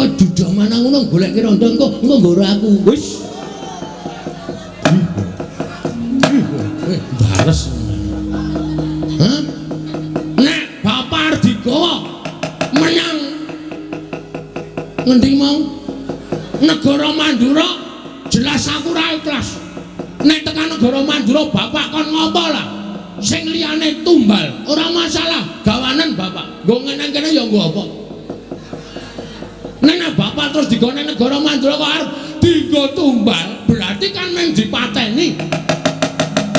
Engko duda manang ngono goleke rondo engko engko nggoro aku. Wis. Bales. Hah? Nek bapak arep digawa menyang ngendi mau? Negara Mandura jelas aku ora ikhlas. Nek tekan negara Mandura bapak kon ngopo lah? Sing liyane tumbal, ora masalah, gawanen bapak. Nggo ngene kene ya nggo apa? Nek bapak terus digone negara Mandura kok arep dienggo tumbal, berarti kan mung dipateni.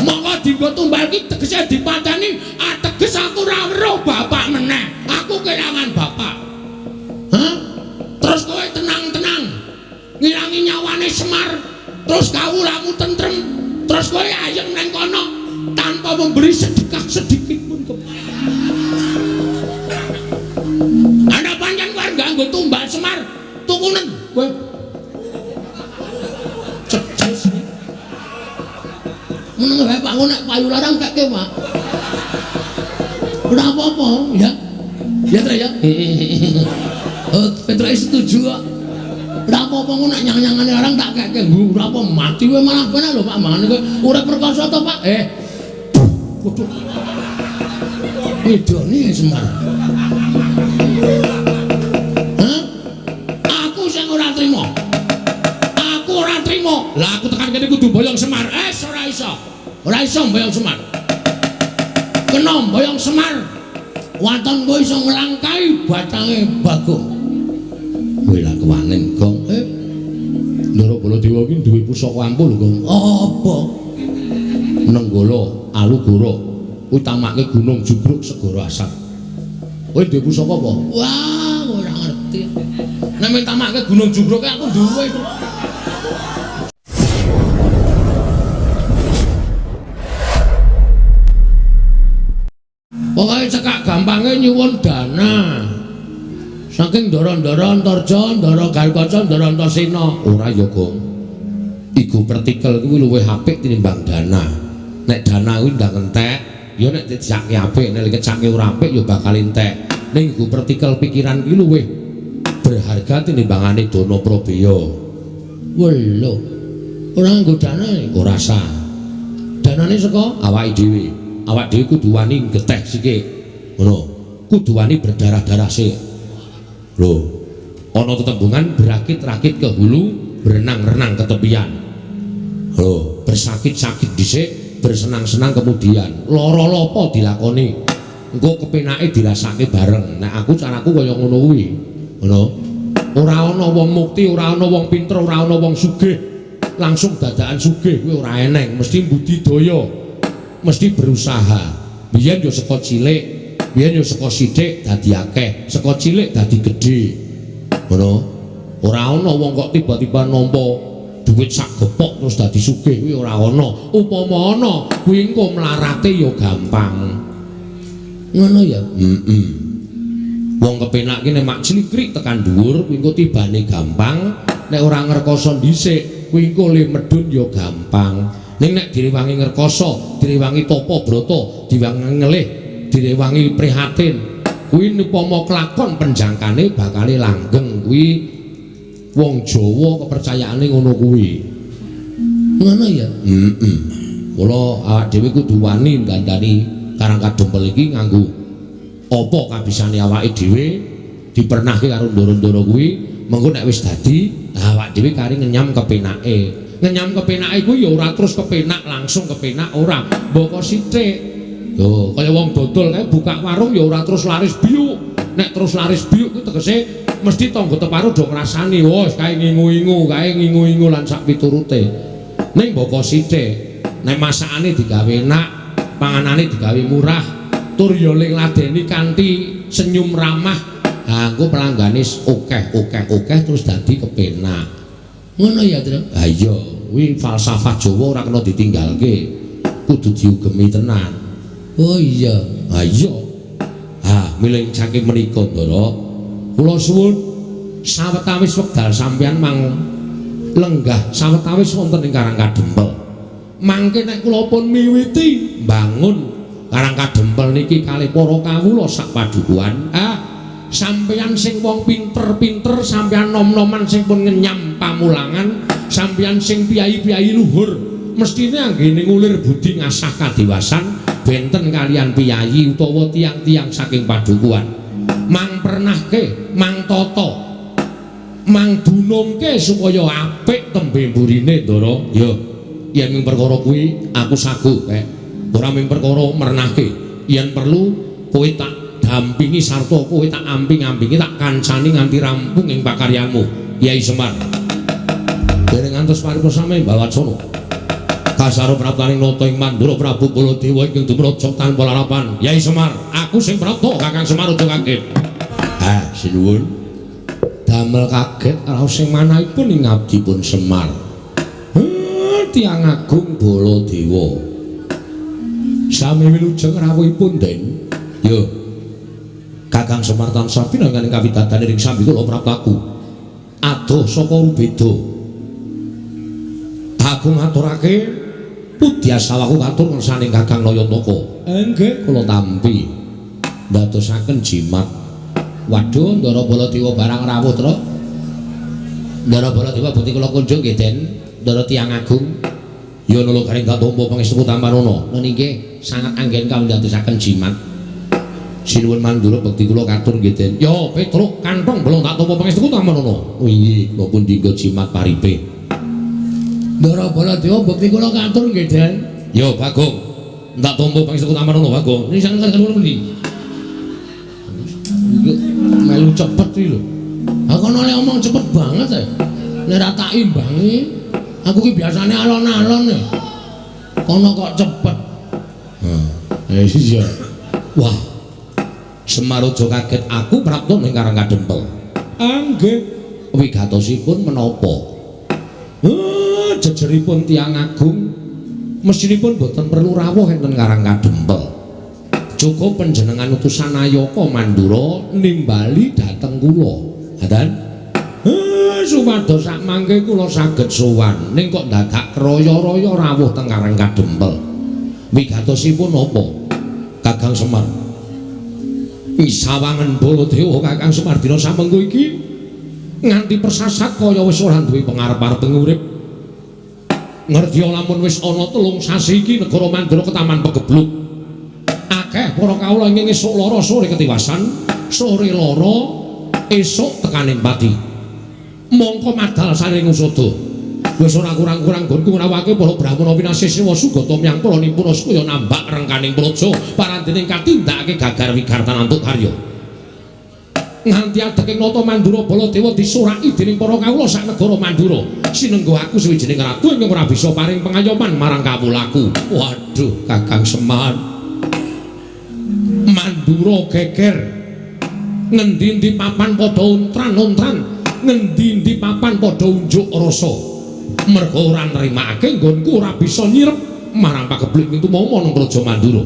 Monggo dienggo tumbal ki tegese dipateni, ateges aku ora weruh bapak meneh. Aku kelangan bapak. Hah? Terus kowe tenang-tenang ngilangi nyawane Semar, terus kawulamu tentrem, terus kowe ayem nang kono tanpa memberi sedekah sedikit pun ke. Ana pancen kowe nganggo tumbal Semar, tukunen kowe. Cejes. Meneng wae Pak, nek payu larang keke, Pak. Ora apa-apa, ya. Ya, Tre ya. Oh, Petroke setuju kok. Ora apa-apa ngono nek nyang-nyangane larang tak keke. Ora apa mati kowe malah penak lho Pak, mangane kowe urip perkasa to, Pak? Waduh. Wedone Semar. Hah? Aku sing ora trima. Aku ora trima. Lah aku tekan kene kudu boyong Semar. Ora iso. Ora iso boyong Semar. Kena boyong Semar. Waton kowe iso nglangkai batange Bagong. Kowe lah kewanen, Gong. Ndara Baladewa iki duwe pusaka ampuh lho, Gong. Apa? Nenggala Alugoro utamake Gunung Jugruk Segara Asap. Kowe duwe pusaka apa? Wah, ora ngerti. Nek mintamake Gunung Jugruk aku duwe. Pokoke cekak gampange nyuwun dana. Saking ndara-ndara Antarja, ndara Garukaca, ndara Antasena. Ora ya, Gong. Iku pertikel kuwi luwih apik tinimbang dana. Nek dana kuwi ndang entek, ya nek dijake apik, nek dikecake ora apik ya bakal entek. Ning iku pertikel pikiran kuwi luwih berharga tinimbangane dana prabeya. Welo. Ora nganggo dana, ora sah. Danane saka awake dhewe. Awak dhewe kudu wani geteh sithik. Ngono. Kudu wani berdarah-darah sik. Lho, ana tetembungan berakit-rakit ke hulu, berenang-renang ke tepian. Lho, bersakit-sakit dhisik, bersenang-senang kemudian. Lara lopo dilakoni. Engko kepenake dirasake bareng. Nek aku caraku kaya ngono kuwi. Ngono. Ora ana wong mukti, ora ana wong pinter, ora ana wong sugih. Langsung dadakan sugih kuwi ora eneng, mesti budidaya. Mesti berusaha. Biyen yo saka cilik, biyen yo saka sithik dadi akeh, saka cilik dadi gedhe. Ngono. Ora ana wong kok tiba-tiba nampa duit sak gepok terus dadi sugih kuwi ora ana. Upama ana, kuwi engko mlarate ya gampang. Ngono ya? Heeh. Wong kepenak ki nek mak clikrik tekan dhuwur kuwi engko tibane gampang, nek ora ngrekoso dhisik kuwi engko le medhun ya gampang. Ning nek direwangi ngrekoso, direwangi tapa brata, diwangi ngelih, direwangi prihatin, kuwi upama kelakon penjangkane bakale langgeng. Kuwi wong Jawa kepercayaane ngono kuwi. Ngono ya? Heeh. Mula awak dhewe kudu wani ndandani Karang Kadempel iki nganggo apa kabisane awake dhewe, dipernahke karo ndoro-ndoro kuwi, mengko nek wis dadi, awak dhewe kari ngenyam kepenake. Ngenyam kepenake kuwi ya ora terus kepenak langsung kepenak ora, mboko sithik. Lho, kaya wong dodol kae buka warung ya ora terus laris biuk. Nek terus laris biuk kuwi tegese mesti tangga teparo do ngrasani, wah kae ngingu-ingu, kae ngingu-ingu lan sak piturute. Ning mboko sithik, nek masakane digawe enak, panganane digawe murah, tur ya ling ladeni kanthi senyum ramah, ha engko pelanggane akeh-akeh-akeh terus dadi kepenak. Ngono ya, Tru? Ha iya, kuwi falsafah Jawa ora kena ditinggalke. Kudu diugemi tenan. Oh iya. Ha iya. Ha, miling saking menika, Ndara, kula suwun sawetawis wekdal sampeyan mang lenggah sawetawis wonten ing Karang Kadempel. Mangke nek kula pun miwiti mbangun Karang Kadempel niki kalih para kawula sak padukuhan, ah Sampeyan sing wong pinter-pinter, sampeyan nom-noman sing pun ngenyam pamulangan, sampeyan sing piyayi-piyayi luhur, mestine anggene ngulir budi ngasah kadiwasan benten kalian piyayi utawa tiyang-tiyang saking padukuhan. Mang pernahke, mang tata, mang dunungke supaya apik tembe mburine, Ndara. Ya, yen ming perkara kuwi aku sagu kek. Ora ming perkara mernahke, yen perlu kowe tak dampingi sarta kowe tak amping-ampingi, tak kancani nganti rampung ing pakaryanmu, Yai Semar. Dereng ngantos paripurna sami Bawacana. Kasaro praptaning nata ing Mandura Prabu Baladewa ingkang dumraja tanpa larapan. Yai Semar, aku sing prapta, Kakang Semar aja kaget. Ah, sinuwun. Damel kaget raos sing manahipun ing abdipun Semar. Tiyang agung Baladewa. Sami wilujeng rawuhipun, Den. Yo. Kakang Semar tansah pinangan ing kawidadan ing sambi kula praptaku. Adoh saka rubeda. Aku ngaturake pudyasawaku katur ngersaning Kakang Nayantaka. Nggih, kula tampi. Ndadosaken jimat. Waduh, Ndara Baladewa barang rawuh, Tru. Ndara Baladewa bukti kula kunjung nggih, Den. Ndara tiyang agung. Ya nula garing katampa pangestu tampanana. Nun inggih sanget anggen kawindadosaken jimat. Sinuwun Mandura bekti kula katur nggih, Den. Ya, Petruk kantong belum tak tampa pangestu tampanana. Oh inggih, kula pun dinggo jimat paripe. Ndara Baladewa bekti kula katur nggih, Den. Ya, Bagong. Tak tampa pangestu tampanana, Bagong. Ini sanget kula pundi? Melu cepet iki lho. Aku ono le omong cepet banget e. Nek ora tak imbangi, aku ki biasane alon-alon e. Kono kok cepet. Heh, iya. Wah. Semar aja kaget, aku prapta ning Karang Kadempel. Nggih. Wigatosipun menapa? Jejeripun tiyang agung mestinipun boten perlu rawuh enten Karang Kadempel. Cukup panjenengan utusan Nayaka Mandura nimbali dhateng kula. Ngaten? Supados sak mangke kula saged sowan. Ning kok dadak kraya-raya rawuh teng Karang Kadempel. Wigatosipun napa? Kakang Semar. Sawangen Baladewa Kakang Semar dina samengko iki nganti persasat kaya wis ora duwe pengarep-arep urip. Ngerti lamun wis ana 3 sasi iki negara Mandura ketaman pegebluk. Akeh para kawula ingkang esuk lara sore ketiwasan, sore lara esuk tekaning pati. Mongko madal saring usada. Wis ora kurang-kurang nggonku ngrawake para brahmana pinasih sewa sugata myang para nipuna supaya nambak rengkaning praja parandening katindakake gagar wigartan antuk karya. Nganti adeking nata Mandura Baladewa disuraki dening para kawula sak negara Mandura. Sinenggo aku suwijining ratu ingkang ora bisa paring pengayoman marang kawulaku. Waduh, Kakang Semar. Mandura geger. Ngendi-endi papan padha untran-untran, ngendi-endi papan padha unjuk rasa. Merga ora nrimake nggonku ora bisa nyirep marang pagebluk ing tumama nang Praja Mandura.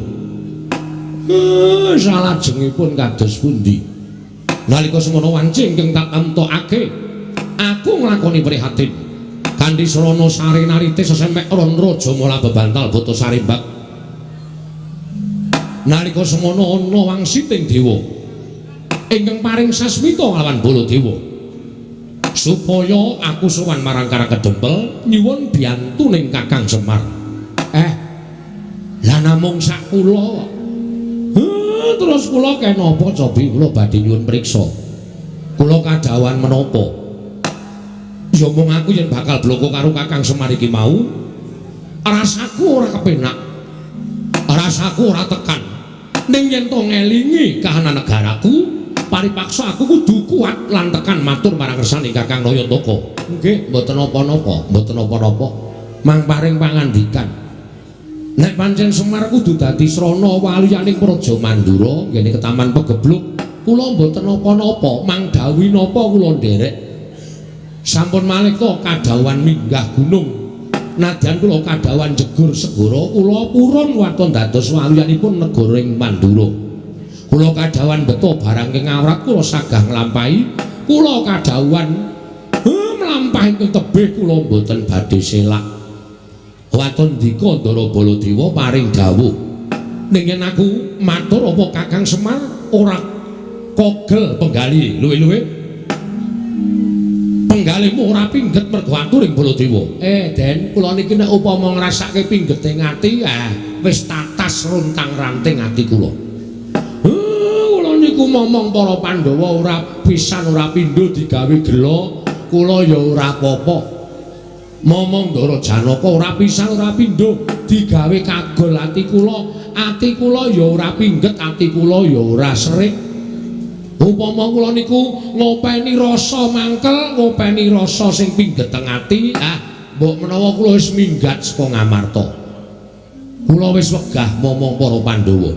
Salajengipun kados pundi? Nalika semono wanci ingkang tak temtokake, aku nglakoni prihatin. Kanthi srana sare narite sesemek ron raja mula bebantal buta sarimbak. Nalika semono ana wangsiting dewa ingkang paring sasmita lawan Baladewa supaya aku sowan marang Karang Kedempel nyuwun biyantuning Kakang Semar. Lah namung sak kula. Terus kula kenapa cobi kula badhe nyuwun priksa. Kula kadhawuhan menapa? Ya mung aku yen bakal bloko karo Kakang Semar iki mau, rasaku ora kepenak. Rasaku ora tekan. Ning yen to ngelingi kahanan negaraku, paripaksa aku kudu kuat lan tekan matur marang kersane Kakang Nayantaka. Nggih, mboten napa-napa, mboten napa-napa. Mang paring pangandikan. Nek pancen Semar kudu dadi srana waliyaning Praja Mandura nggene ketaman pegebluk, kula mboten napa-napa, mang dawuhi napa kula nderek. Sampun malih to kadhawuhan minggah gunung. Nadyan kula kadhawuhan jegur segara, kula purun waton dados waliyanipun negara ing Mandura. Kula kadhawuhan beto barang ing awrat kula sagah nglampahi, kula kadhawuhan mlampah ingkang tebih kula mboten badhe selak. Waton dika Ndara Baladewa paring dawuh. Ning yen aku matur apa Kakang Semar ora Kogel penggali luwe-luwe. Penggalihmu ora pingget mergo aturing Baladewa. Den, kula niki nek upama ngrasake pinggete ati, wis tatas runtang-ranting ati kula. Kula niku momong para Pandhawa ora pisan ora pindho digawe gela, kula ya ora apa-apa. Momong Ndara Janaka ora pisan ora pindho digawe kagol ati kula ya ora pingget, ati kula ya ora serik. Upama kula niku ngopeni rasa mangkel, ngopeni rasa sing pingget teng ati, mbok menawa kula wis minggat saka Ngamarta. Kula wis wegah momong para Pandhawa.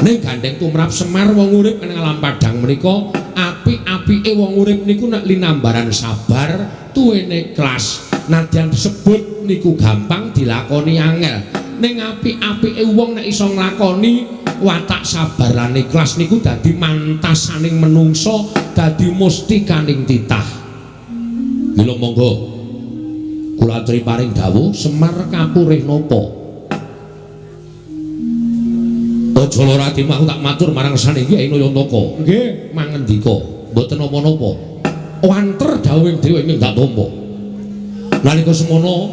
Ning gandeng tumrap Semar wong urip ing alam padhang menika, apik-apike wong urip niku nek linambaran sabar, tuwene ikhlas. Nadyan disebut niku gampang dilakoni angel. Ning apik-apike wong nek iso nglakoni watak sabar lan ikhlas niku dadi mantasaning menungsa, dadi mustikaning titah. Mila monggo kula aturi paring dawuh Semar kapurih napa? Aja lara atimu, aku tak matur marang sane Kyai Nayantaka. Nggih, mangendika, mboten napa-napa. Wanter dawuhing dewa ing tak tampa. Nalika semono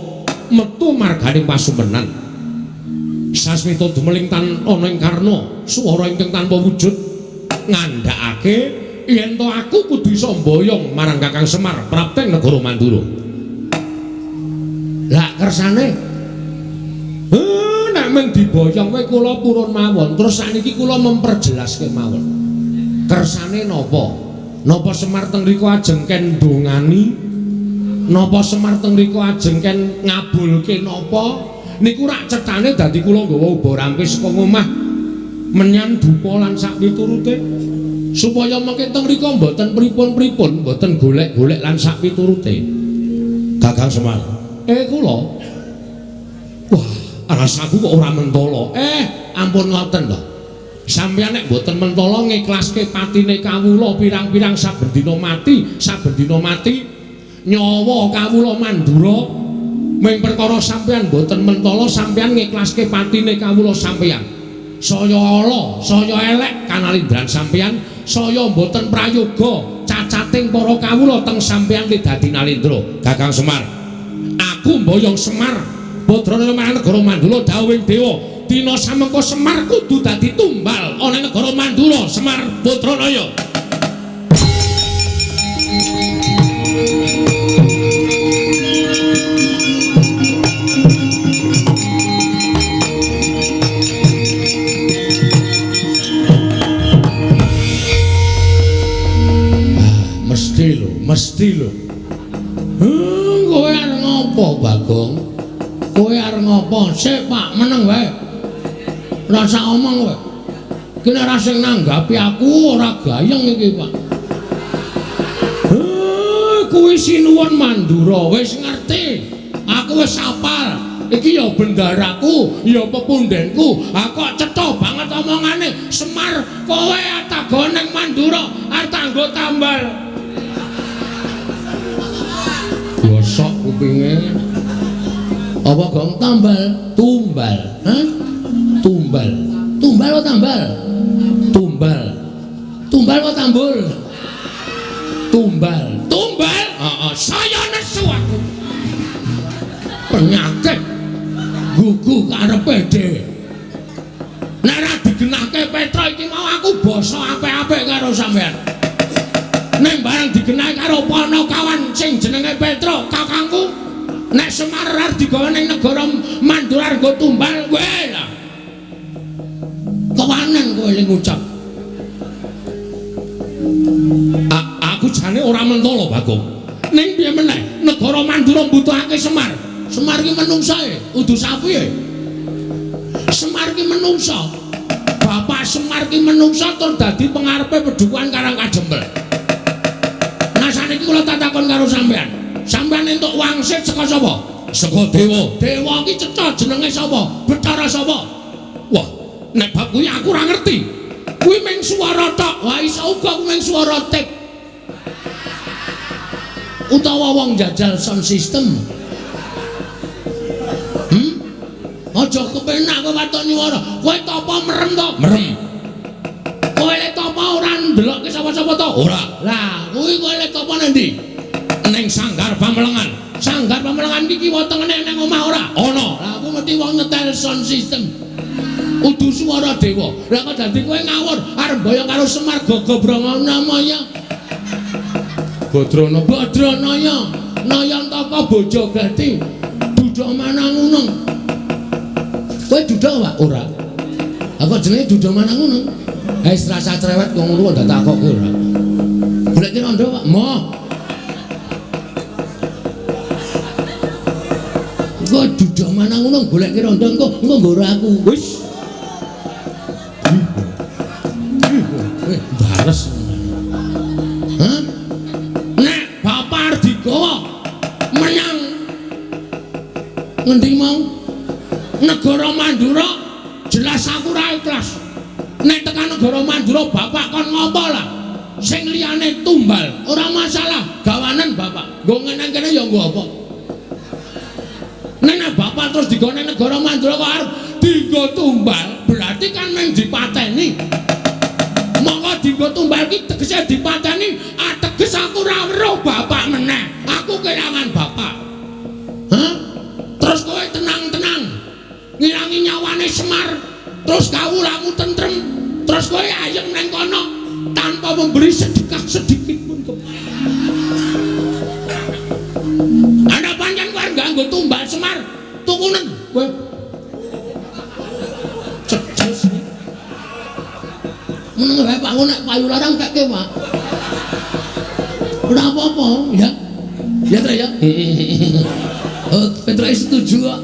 metu marganing pasumenan. Sasmita dumeling tan ana ing karna, swara ingkang tanpa wujud ngandhakake yen to aku kudu iso mboyong marang Kakang Semar prapteng negara Mandura. Lah kersane nek mung diboyong kowe kula purun mawon. Terus sakniki kula memperjelas kemawon. Kersane napa? Napa Semar teng mriku ajeng ken ndongani? Napa Semar teng mriku ajeng ken ngabulke napa? Niku rak cethane dadi kula nggawa uba rampis saka omah menyan dupa lan sak piturute supaya mengke teng mriku mboten pripun-pripun, mboten golek-golek lan sak piturute. Kakang Semar, kula. Wah, rasaku kok ora mentala. Ampun ngoten lho. Sampeyan nek mboten mentala ngiklaske patine kawula pirang-pirang saben dina mati, saben dina mati nyawa kawula mandura. Ming perkara sampeyan mboten mentala, sampeyan ngiklaske patine kawula sampeyan. Saya ala, saya elek kanalindran sampeyan, saya mboten prayoga cacating para kawula teng sampeyan li dadi nalindra. Kakang Semar, aku mboyong Semar Badranaya marang negara Mandura dawuhing dewa, dina samengko Semar kudu dadi tumbal ana negara Mandura. Semar Badranaya. Mesti lho. Kowe arep ngopo, Bagong? Kowe arep ngopo? Sik, Pak, meneng wae. Rasa omong kowe. Ki nek ora sing nanggapi aku ora gayeng iki, Pak. Kuwi sinuwun Mandura, wis ngerti. Aku wis hafal. Iki ya bendaraku, ya pepundenku. Ha kok cetha banget omongane. Semar, kowe atago ning Mandura arep tanggo tambal. Gosok kupinge. Apa gong tambal? Tumbal. Hah? Tumbal. Tumbal apa tambal? Tumbal. Tumbal apa tambul? Tumbal. Tumbal? Heeh, saya nesu aku. Penyakit gugu karepe dhewe. Nek ora digenahke Petra iki mau aku basa apik-apik karo sampean. Ning barang digenahi karo Panakawan sing jenenge Petra, kakangku, nek Semar arep digawa ning negara Mandura nggo tumbal, kowe lah. Kewanen kowe ling ngucap. Aku jane ora mentala, Bagong. Ning piye meneh, negara Mandura mbutuhake Semar. Semar ki menungsa e, udu sapi e. Semar ki menungsa. Bapak Semar ki menungsa tur dadi pengarepe pedukuhan Karang Kajempel. Nah saniki kula tak takon karo sampean. Sampean entuk wangsit saka sapa? Saka dewa. Dewa ki cetha jenenge sapa? Bathara sapa? Wah, nek bab kuwi aku ora ngerti. Kuwi mung swara tok. Wah, iso uga kuwi mung swara tip. Utawa wong jajal sound system. Aja kepenak kowe waton nyuwara. Kowe tapa merem to? Merem. Kowe lek tapa ora ndelokke sapa-sapa to? Ora. Lah, kuwi kowe lek tapa nang ndi? Ning Sanggar Pamelengan. Sanggar Pamelengan iki kiwa tengene nang omah ora? Ana. Lah aku mesti wong nyetel sound system. Udu suara dewa. Lah kok dadi kowe ngawur arep mboyong karo Semar Gogobrongonamaya. Badrana Badranaya Nayantaka bojo gati Duda Manangunung. Kowe duda, Pak? Ora. Lah kok jenenge Duda Manangunung? Wis rasa cerewet kok ngono kok takokke ora. Goleki rondo, Pak. Moh. Kok Duda Manangunung goleki rondo engko engko nggoro aku. Wis. Bales. Hah? Nek bapak arep digawa menyang ngendi mau? Negara Mandura jelas aku ora ikhlas. Nek tekan negara Mandura bapak kon ngopo lah? Sing liyane tumbal, ora masalah, gawanen bapak. Nggo ngene kene ya nggo apa? Nek bapak terus digone negara Mandura kok arep dienggo tumbal, berarti kan mung dipateni. Monggo dienggo tumbal ki tegese dipateni, ateges aku ora weruh bapak meneh. Aku kelangan bapak. Hah? Terus kowe tenang-tenang ngilangi nyawane Semar, terus kawulamu tentrem, terus kowe ayem nang kono tanpa memberi sedekah sedikit pun ke. Ana pancen kowe nganggo tumbal Semar, tukunen kowe. Cedes. Meneng wae Pak, nek payu larang kekke, Pak. Ora apa-apa, ya. Ya, Tru ya. Oh, Petruk setuju kok.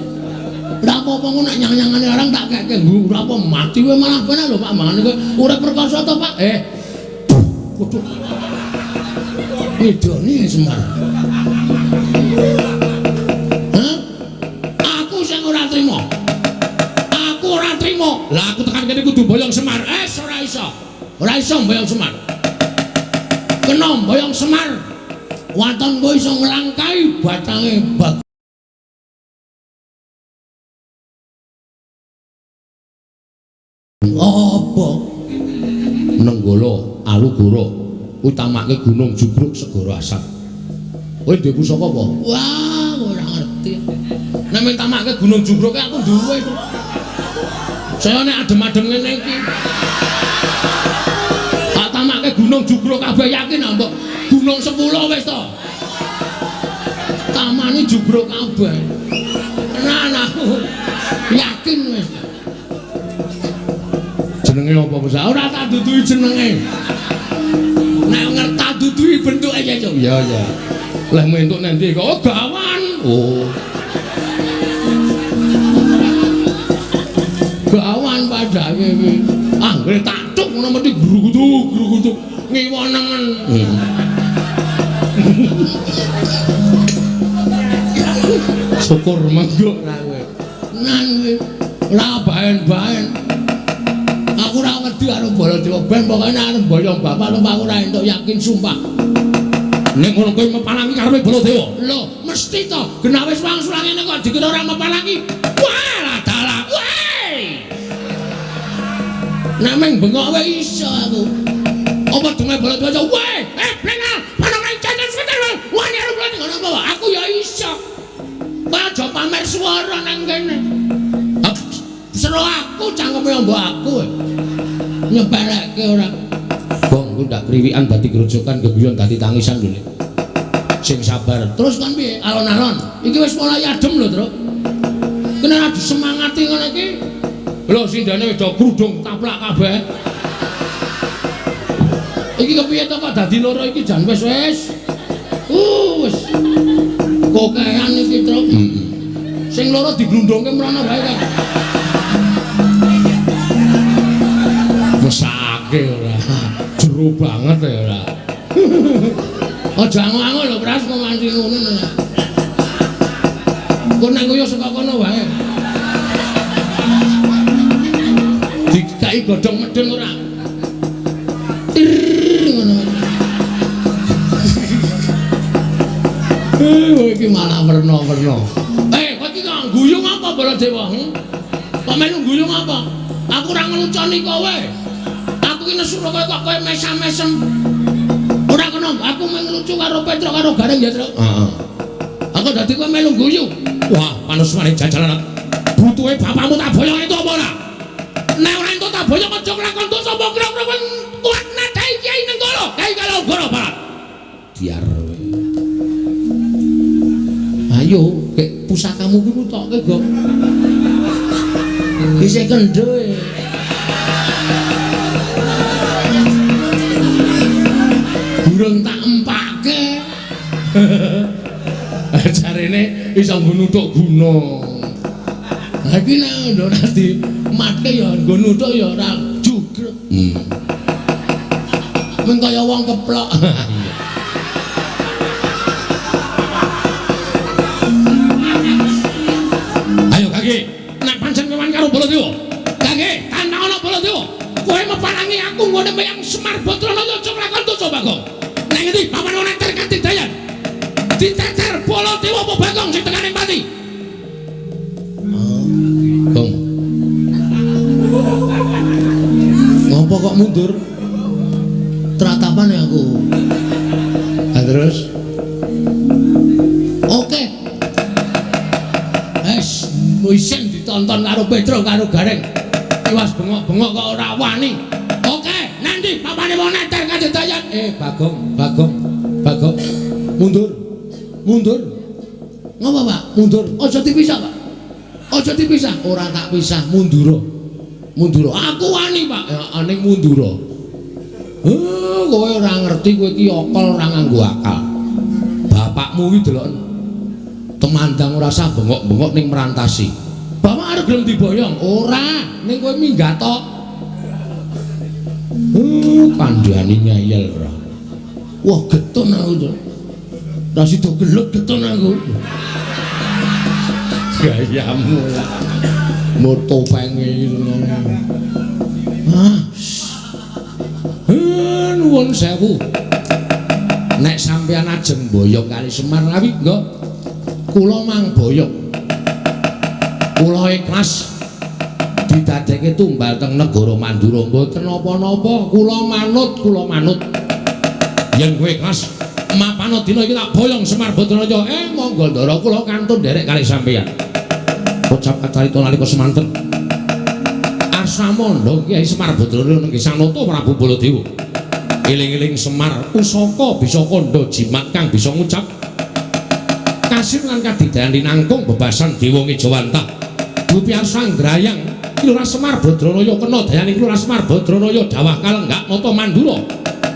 Ora apa-apa ngono nek nyang-nyangane larang tak kekke. Ora apa mati kowe malah penak lho Pak, mangane kowe urip perkasa to, Pak? Waduh. Ngidoni Semar. Hah? Aku sing ora trima. Aku ora trima. Lah aku tekan kene kudu boyong Semar. Ora iso. Ora iso mboyong Semar. Kena mboyong Semar. Waton kowe iso nglangkai batange bag. Apa? Nenggala Alugoro utamake Gunung Jugruk Segara Asap. Kowe duwe pusaka apa? Wah, ora ngerti. Nek mitamake Gunung Jugruk aku duwe. Saya nek adem-adem ngene iki. Tak tamake Gunung Jugruk kabeh yakin ah, mbok. Gunung 10 wis to. Tamane jugruk kabeh. Tenan aku. Yakin wis. Jenenge apa Mas? Ora tak duduhi jenenge. Nek ngerti tak duduhi bentuke ya, Cuk. Ya, ya. Lah entuk nang ndi kok? Oh, gawan. Oh. Gawan padake iki. Anggere tak tuk ngono mesti grugutuk-grugutuk ngiwa nengen. Syukur menggok ra kowe. Nan kowe ora baen-baen. Aku ora wedi karo Baladewa ben pokoke nek arep mboyong bapak lho aku ora entuk yakin sumpah. Nek ngono kowe mepalangi karepe Baladewa. Lho, mesti to. Genah wis wangsul ngene kok dikira ora mepalangi. Wah, dalah. Weh. Nek meng bengok wae iso aku. Apa dunge Baladewa? Weh, blengal, panongan cacat sekitar. Wani arep ngono apa? Aku ya iso. Kowe aja pamer swara nang kene. Seru aku cangkeme mbok aku. Nyepelekke ora. Bong, ku ndak kriwikan dadi grojokan geguyon dadi tangisan lho. Sing sabar. Terus kon piye? Alon-alon. Iki wis mulai adem lho, Truk. Kena disemangati ngono iki. Lho sindane wis do grudung taplak kabeh. Iki kepiye to kok dadi loro iki jan wis wis. Wis. Kokean iki, Truk. Sing loro diglundungke mrono wae kok. Mesake ora. Jero banget ya ora. Aja ango-ango lho, Pras, kok nganti ngono. Engko nang koyo saka kono wae. Dikai godhong medhun ora. Tir ngono. Iki malah werna-werna. Kowe iki kok guyung apa Baladewa? Kok melu guyung apa? Aku ora ngeluconi kowe. Aku Aku ki nesu kok kowe mesam-mesem. Ora kena, aku mung lucu karo Petro karo Gareng ya, Tru. Heeh. Aku dadi kowe melu guyu. Wah, panusmane jajalan. Butuhe bapakmu tak boyong itu apa ora? Nek ora entuk tak boyong aja nglakon dosa apa kira-kira kowe kuat nadai Kyai Nenggala, Kyai Kalogoro Barat. Diar. Ayo, kek pusakamu kuwi mutokke, Gong. Isih kendho e. Durung tak empake. Jarene iso nggo nuthuk guna. Ha iki nek ora dimatke ya nggo nuthuk ya ora jugrek. Mung kaya wong keplok. Ayo Kaki, nek pancen kewan karo Baladewa. Kaki, tantang ana Baladewa. Kowe meparangi aku nggone meyang Semar Badranaya aja nglakon dosa Bagong. Nang ngendi papan ana kadidayan? Diteter Baladewa apa Bagong sing tekane pati? Oh, Gong. Ngopo kok mundur? Tratapan ya aku. Lah terus? Oke. Wes, isin ditonton karo Petro karo Gareng. Iwas bengok-bengok kok ora wani. Oke, nanti papane wong neter kadidayan. Bagong, Bagong, Bagong. Mundur. Mundur. Ngopo, Pak? Mundur. Aja dipisah, Pak. Aja dipisah. Ora tak pisah, mundura. Mundura. Aku wani, Pak. Ya ning mundura. Kowe ora ngerti kowe iki akal ora nganggo akal. Bapakmu iki deloken. Temandang ora usah bengok-bengok ning merantasi. Bapak arep gelem diboyong? Ora, ning kowe minggat tok. Kandhane ngeyel ora. Wah, getun aku to. Ra sida gelut getun aku. Gayamu lah. Motopenge iki senenge. Ah. Nuwun sewu. Nek sampeyan ajeng boyong kali Semar lawi nggih. Kula mang boyong. Kula ikhlas didadekke tumbal teng negara Mandura mboten napa-napa. Kula manut, kula manut. Yen kowe ikhlas mapana dina iki tak boyong Semar Badranaya. Monggo ndara kula kantun nderek kali sampeyan. Ucap kacarita nalika semanten. Arsamandha Kyai Semar Badranaya nenggih Sanata Prabu Baladewa. Eling-eling Semar pusaka bisa kandha jimat kang bisa ngucap kasir lan kadidayan linangkung bebasan dewa ngejawantah. Dupi Arsa Nggrayang Lurah Semar Badranaya kena dayaning Lurah Semar Badranaya dawah kalenggak nata Mandura.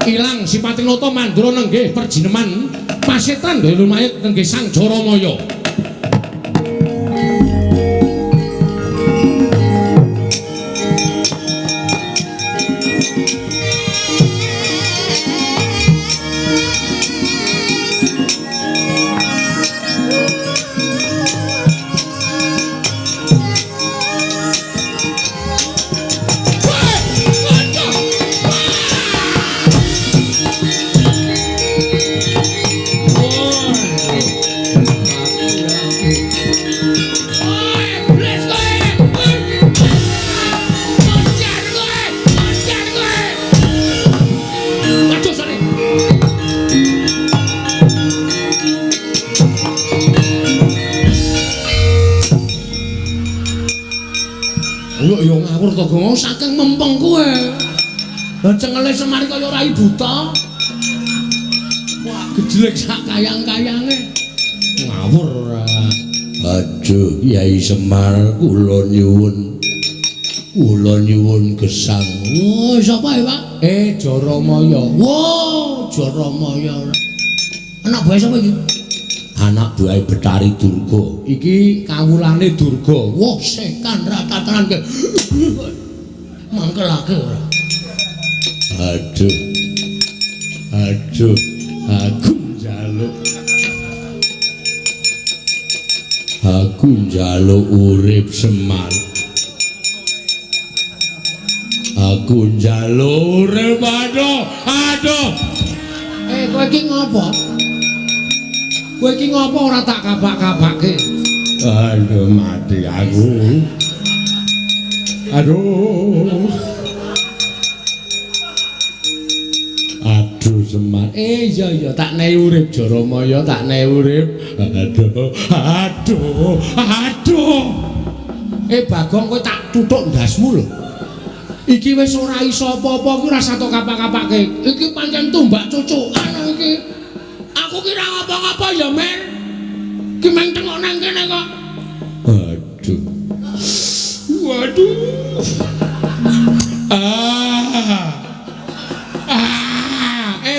Ilang sipating nata Mandura nenggih perjineman pasetan daya lumayit nenggih Sang Jaramaya. Saking mempeng kowe. Lah cengele Semar kaya rai buta. Wah, gejlek sak kayang-kayange. Ngawur ora. Aduh, Kyai Semar kula nyuwun. Kula nyuwun gesang. Wah, sapa ya, Pak? Jaramaya. Wah, Jaramaya ora. Anak buahe sapa iki? Anak buahe Betari Durga. Iki kawulane Durga. Wah, sekan ratatanan ke. Mangkelake ora. Aduh. Aduh, aku njaluk. Aku njaluk urip Semar. Aku njaluk urip. Aduh, aduh. Kowe iki ngopo? Kowe iki ngopo ora tak kabak-kabake? Aduh, mati aku. Aduh. Semar. Iya iya tak nehi urip Jaramaya, tak nehi urip. Aduh, aduh, aduh. Bagong kowe tak tutuk ndasmu lho. Iki wis ora iso apa-apa iki ora satok kapak-kapake. Iki pancen tumbak cucukan iki. Aku ki ora ngapa-ngapa ya, Mer. Ki meng tengok nang kene kok. Aduh. Waduh.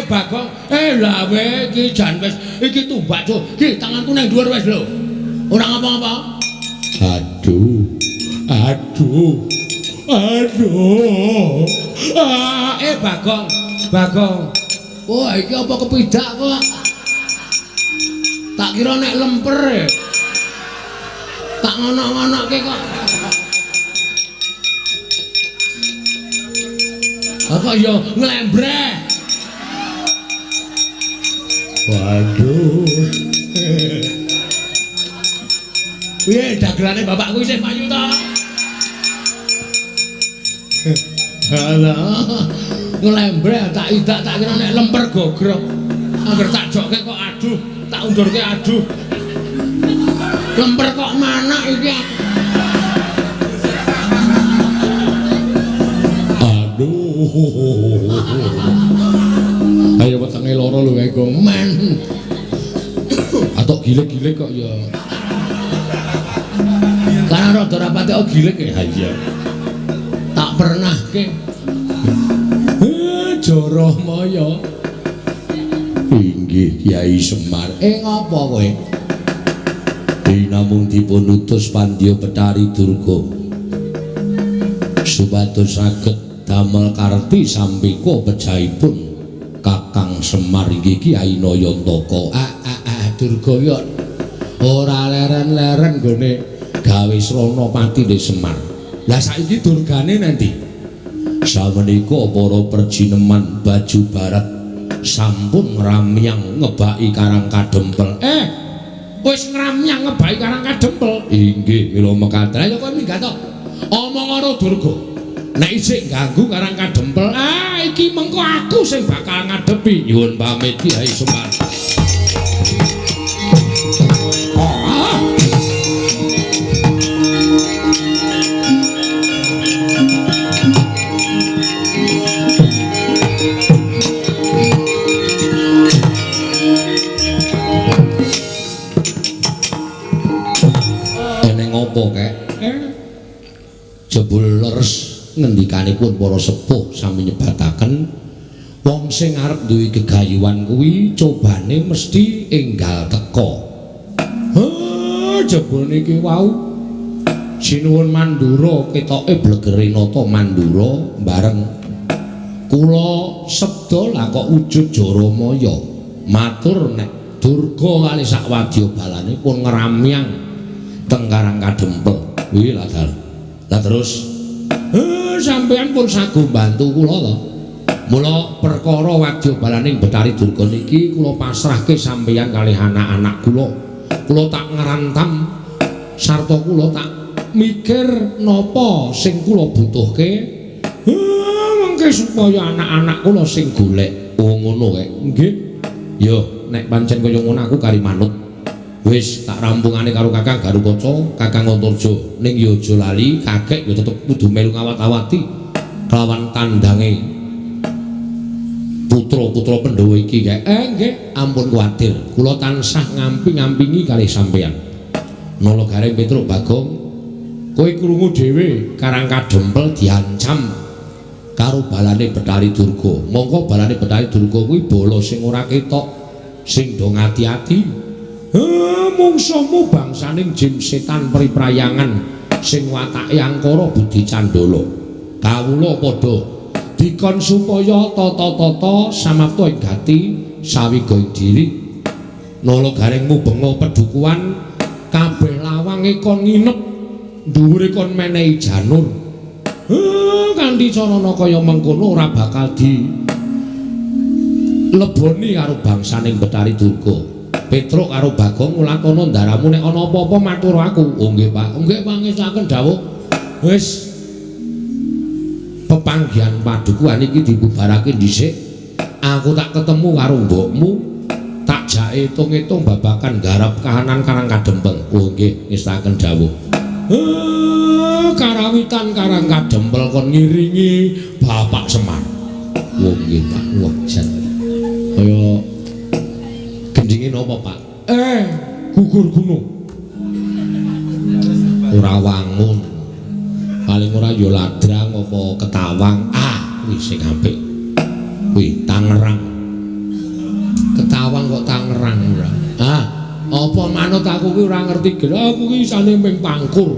Bagong, lah we iki jan wis iki tumbak cuk. Iki tanganku nang dhuwur wis lho. Ora ngapa-ngapa. Aduh. Aduh. Aduh. Bagong, Bagong. Wah, iki apa kepidak kok? Tak kira nek lemper. Tak ngono-ngonoke kok. Apa ya nglembreh. Waduh. Piye dagelane bapakku isih payu ta? Alah, nglembreh tak idak tak kira nek lemper gogrok. Angger tak jokke kok aduh, tak undurke aduh. Lemper kok manak iki. Aduh. Ayo wetenge lara lho kae Gong. Men. Atok gilik-gilik kok ya. Karena rada rapate kok gilik ya. Iya. Tak pernah ke. Jaramaya. Inggih Kyai Semar. Ngopo kowe? Dinamung dipun utus Pandya Betari Durga. Supados saged damel karti sampika pejahipun Kakang Semar inggih Kyai Nayantaka. Durga yo ora leren-leren nggone gawe srana patine Semar. Lah saiki durgane nanti. Samenika para perjineman baju barat sampun ngramyang ngebaki Karang Kadempel. Wis ngramyang ngebaki Karang Kadempel. Inggih mila mekaten. Ayo kowe minggat to. Omong karo Durga. Nek isih ganggu Karang Kadempel, iki mengko aku sing bakal ngadepi. Nyuwun pamit Kyai Semar. Eneng apa kek? Jebul leres ngendikanipun para sepuh sami nyebataken wong sing arep duwe gegayuhan kuwi cobane mesti enggal teka. Jebul niki wau sinuwun Mandura ketoke blegere nata Mandura bareng kula sabda lah kok wujud Jaramaya matur nek Durga kali sak wadya balane pun ngramyang teng Karang Kadempel. Kuwi lah Lah terus sampeyan pun sago bantu kula to. Mula perkara wadya balaning Betari Durga niki kula pasrahke sampeyan kalih anak-anak kula. Kula tak ngrantam sarta kula tak mikir napa sing kula butuhke. Mengke supaya anak-anak kula sing golek. Oh ngono kae. Nggih. Yo nek pancen kaya ngono aku kari manut. Wis tak rampungane karo Kakang Garukaca, Kakang Antarja. Ning yo aja lali, kakek yo tetep kudu melu ngawat-awati kelawan tandange putra-putra Pandhawa iki kae. Nggih, ampun kuwatir. Kula tansah ngamping-ngampingi kalih sampeyan. Nala Gareng Petruk Bagong, kowe krungu dhewe Karang Kadempel diancam karo balane Betari Durga. Mongko balane Betari Durga kuwi bala sing ora ketok, sing do ngati-ati. Mungsuhmu bangsaning jim setan priprayangan sing watake angkara budi candala. Kawula padha dikon supaya tata-tata samapta ing gati sawiga ing diri. Nala Gareng mubenga pedukuhan kabeh lawange kon nginep dhuwure kon menehi janur. Kanthi carana kaya mengkono ora bakal di leboni karo bangsaning Betari Durga. Petruk karo Bagong ngulatana ndaramu nek ana apa-apa matur aku. Oh nggih Pak. Nggih pangesaken dawuh. Wis pepanggihan padukuhan iki dibubarake dhisik. Aku tak ketemu karo mbokmu, tak jak hitung-hitung babakan garap kahanan Karang Kadempel. Oh nggih, ngestaken dawuh. Karawitan Karang Kadempel kon ngiringi Bapak Semar. Oh nggih, Pak. Wah, jan. Kaya gendinge napa, Pak? Gugur gunung. Ora wangun. Paling ora ya ladrang apa ketawang. Ah, kuwi sing apik. Kuwi Tangerang. Ketawang kok Tangerang ora. Ah, apa manut aku kuwi ora ngerti gelo. Aku kuwi isane ming pangkur.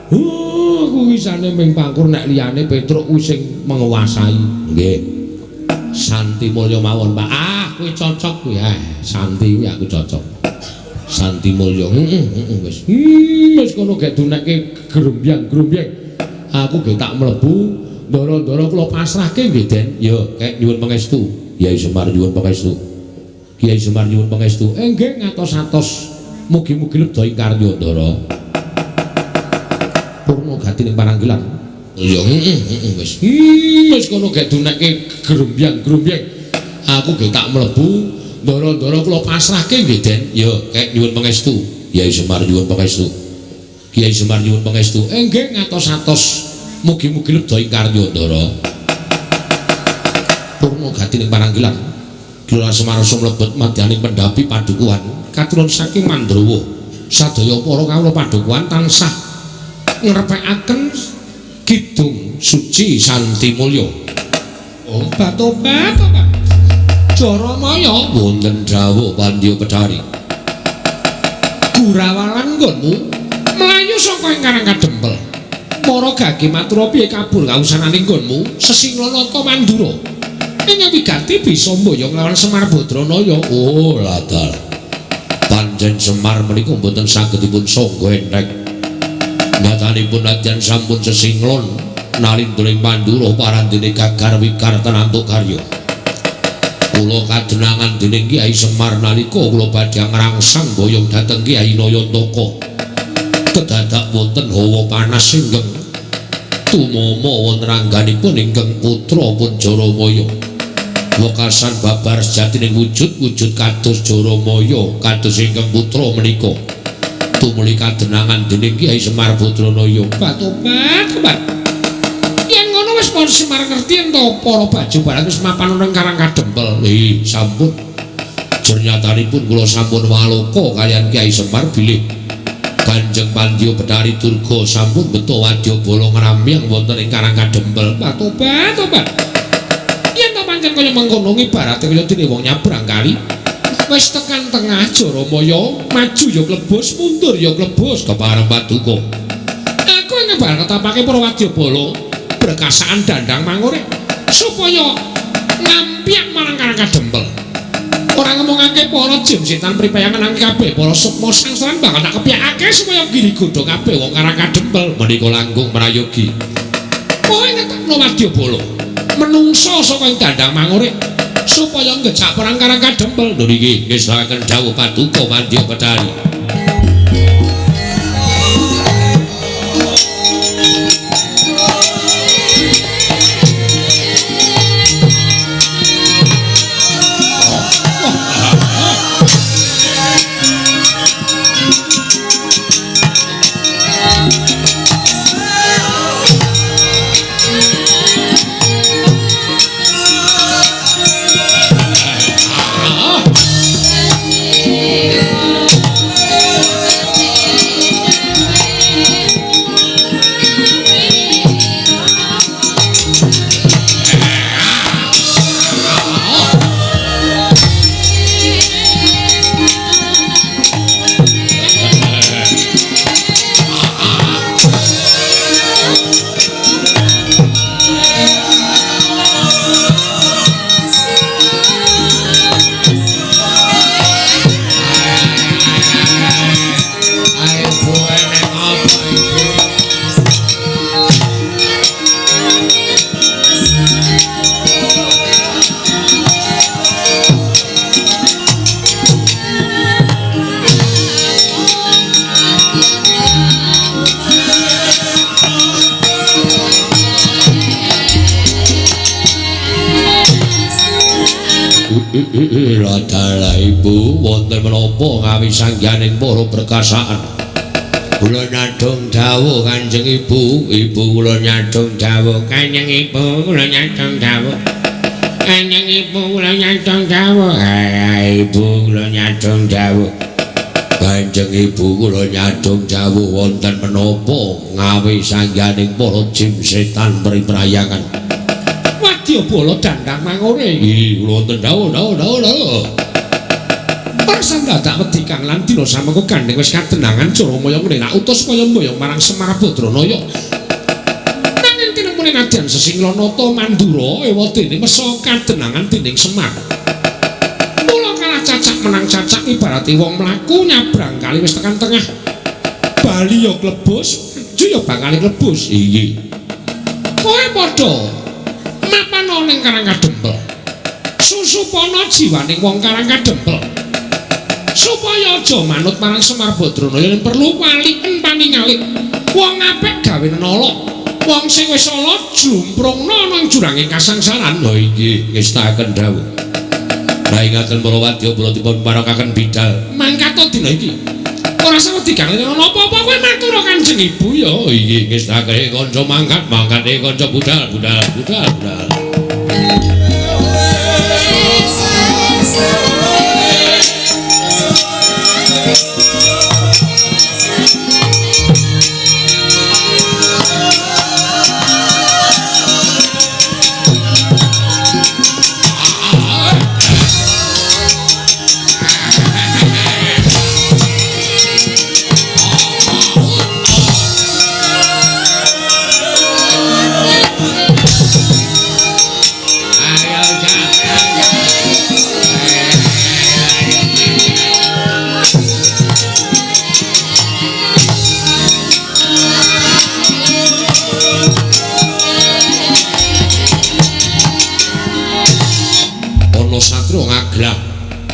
Aku isane ming pangkur nek liyane Petruk kuwi sing menguasai. Nggih. Santi Mulya mawon, Pak. Ah, kuwi cocok kuwi. Santi kuwi aku cocok. Santi Mulya. Heeh, wis. Wis kono gek dunekke grombyang-grombyang. Aku gek tak mlebu, ndara-ndara kula pasrahke nggih, Den. Ya, kek nyuwun pangestu. Kyai Semar nyuwun pangestu. Kyai Semar nyuwun pangestu. Nggih ngatos-atos. Mugi-mugi lebda ing karya, Ndara. Purna gati ning paranggilan. Ya, heeh, wis. Wis kono gek dunekke grombyang-grombyang. Aku gek tak mlebu, ndara-ndara kula pasrahke nggih, Den. Ya, kek nyuwun pangestu. Kyai Semar nyuwun pangestu. Kyai Semar nyuwun pangestu. Nggih ngatos-atos. Mugi-mugi lebda ing karya, Ndara. Purna gati ning paranggilan. Kula Semar sumlebet madyaning pendhapi padukuhan katurun saking Mandrawa. Sadaya para kawula padukuhan tansah ngrepekaken kidung suci Santi Mulya. Obat-obat, obat. Jaramaya wonten dawuh Pandya Pedhari. Gurawalan nggonmu mlayu saka ing Karang Kadempel. Para gage matura piye kabur kausanane nggonmu Sesinglanata Mandura. Ing wigati bisa mboyong lawan Semar Badranaya. Oh, ladal. Pancen Semar menika mboten saged dipun sangga entheng. Nyatanipun nadyan sampun sesinglon nalindra ing Mandura parandene gagar wikar tenantuk karya. Kula kadenangan dening Kyai Semar nalika kula badhe ngrangsang boyong dhateng Kyai Nayantaka. Kedadak wonten hawa panas ingkang tumama wonten angganipun ingkang putra pun Jaramaya. Wekasan babar sejatining wujud-wujud kados Jaramaya kados ingkang putra menika. Tumuli kadenangan dening Kyai Semar Badranaya. Batobat, obat. Yen ngono wis para Semar ngerti yen to para baju barang wis mapan nang Karang Kadempel. Sampun. Jernyatanipun kula sampun waloka kaliyan Kyai Semar bilih Kanjeng Pandya Bethari Durga sampun beto wadyabala ngramyang wonten ing Karang Kadempel. Batobat, obat. Yen to pancen kaya mengkono ibarate kaya dene wong nyabrang kali. Wis tekan tengah Jaramaya, maju ya klebus, mundur ya klebus kepareng paduka. Aku ing ngebar ketapake para wadyabala berkasaan dandang mangure supaya ngampyak marang Karang Kadempel. Ora ngomongake para jim setan pripayangan nang kabeh para sukma sangsaran bakal tak kepyakake supaya giri godha kabeh wong Karang Kadempel menika langkung prayogi. Kowe ngetekno wadyabala menungsa saka ing dandang mangure supaya ngejak perang Karang Kadempel. Lho niki ngestokaken dawuh paduka Mandya Bethari. Ladalah ibu wonten menapa ngawi sangganing para perkasaan. Kula nyadong dawuh Kanjeng Ibu, ibu kula nyadong dawuh Kanjeng Ibu, kula nyadong dawuh. Kanjeng Ibu kula nyadong dawuh. Ibu kula nyadong dawuh. Kanjeng Ibu kula nyadong dawuh wonten menapa ngawi sangganing para jim setan priprayangan. Wadyabala dandang mangure. Nggih, kula wonten dawuh dawuh dawuh dawuh. Persan dadak wedi kang lan dina samengko gandeng wis kadenangan Jaramaya ngene nak utus kaya mboyong marang Semar Badranaya. Nanging tinemune nadyan Sesinglanata Mandura ewadene mesa kadenangan dening Semar. Mula kalah cacak menang cacak ibarate wong mlaku nyabrang kali wis tekan tengah. Bali ya klebus, maju ya bakal klebus. Iya. Kowe padha mapana ning Karang Kadempel. Susupana jiwaning wong Karang Kadempel. Supaya aja manut marang Semar Badranaya yen perlu waliken paningalik. Wong apik gawe nala. Wong sing wis ala jlumprungna ana ing jurange kasangsaran. Lha inggih ngestakaken dawuh. Lah ingaten para wadya kula dipun parakaken bidal. Mangkat dina iki. Ora sawedi kang ana apa-apa kowe matur Kanjeng Ibu ya. Inggih ngestakaken kanca mangkat, mangkate kanca budal, budal, budal, budal.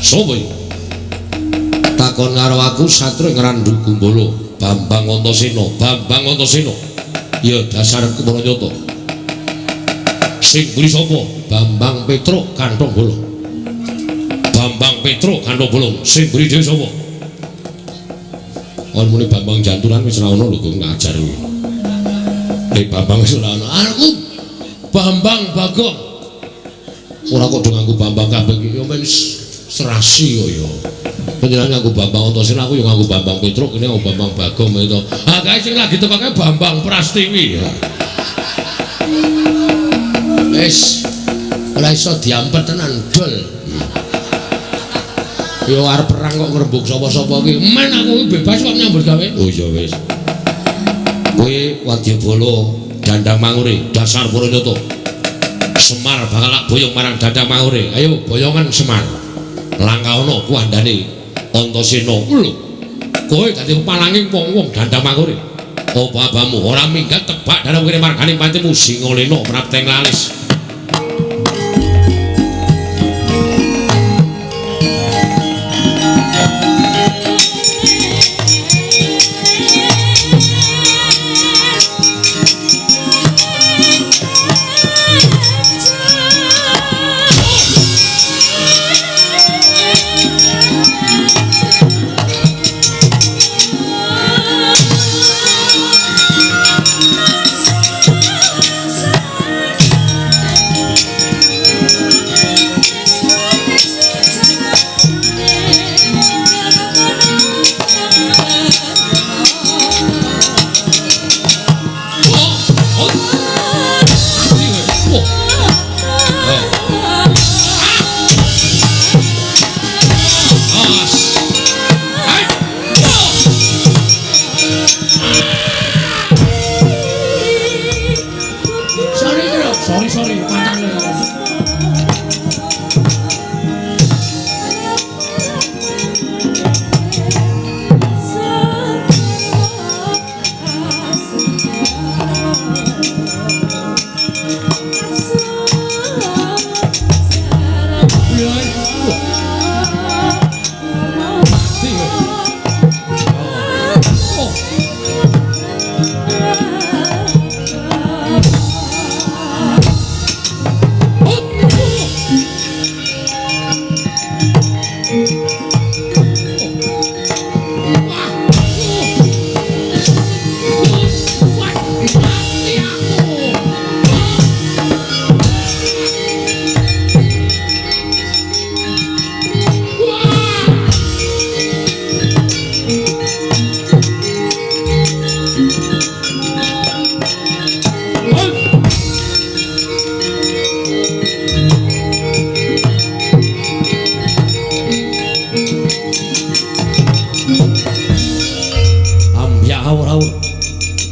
Sapa iki? Takon karo aku satria Ngrandu Gumbala, Bambang Antasena, Bambang Antasena. Ya dasar kumranyata. Sing mburi sapa? Bambang Petruk Kanthong Bolong. Bambang Petruk Kanthong Bolong. Sing mburi dhewe sapa? Kon muni Bambang Janturan wis ora ono lho kok ngajar kuwi. Nek Bambang wis ora ono. Aku Bambang Bagong. Ora kok do nganggo Bambang kabeh iki ya men serasi kok ya. Panjenengan nganggo Bambang Antasena, aku ya nganggo Bambang Petruk, kene nganggo Bambang Bagong itu. Ha kae sing lagi teko kae Bambang Prastiwi. Wis ora iso diampet tenan dol. Ya arep perang kok ngrembug sapa-sapa iki. Men aku iki bebas kok nyambut gawe. Oh iya wis. Kowe wadyabala dandang mangure dasar Puranyata. Semar bakal tak boyong marang dandang mangure. Ayo boyongan Semar. Langkaono kuandane Antasena. Lho, kowe dadi palanging wong-wong dandang mangure. Apa abamu ora minggat tebak dalam kene marganing pancemu Singalena prapteng lalis.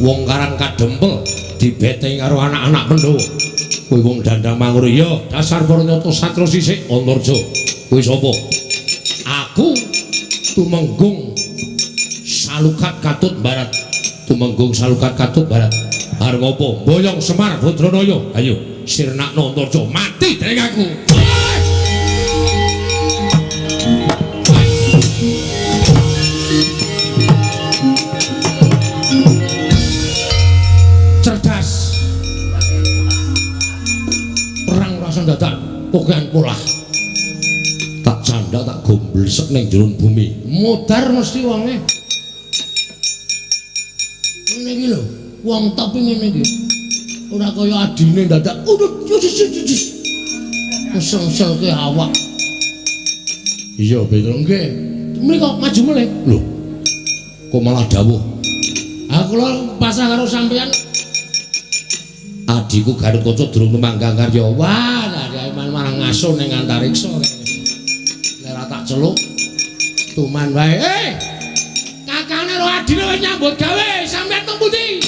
Wong Karang Kadempel dibetengi karo anak-anak Pandhawa. Kuwi wong Dandang Mangure ya dasar para nyata satru sisik Antarja. Kuwi sapa? Aku Tumenggung Salukat Katut Barat. Tumenggung Salukat Katut Barat. Arep ngopo? Boyong Semar Badranaya. Ayo sirnakno Antarja mati dening aku. Cerdas. Perang rasa dadak pokokan polah. Tak canda tak gomblesek ning jero bumi. Modar mesti wonge. Ngene iki lho, wong top ngene iki. Ora kaya adine dadak ngesel-ngeselke awak. Iya, Petro nggih. Mriko maju mulih. Lho. Kok malah dawuh? Aku kula pasrah karo sampeyan. Adhiku Gathotkaca durung tumanggang karya. Wah, lah malah ngaso ning antariksa. Lek ora tak celuk tuman wae. Kakane karo adine wis nyambut gawe, sampeyan teng pundi?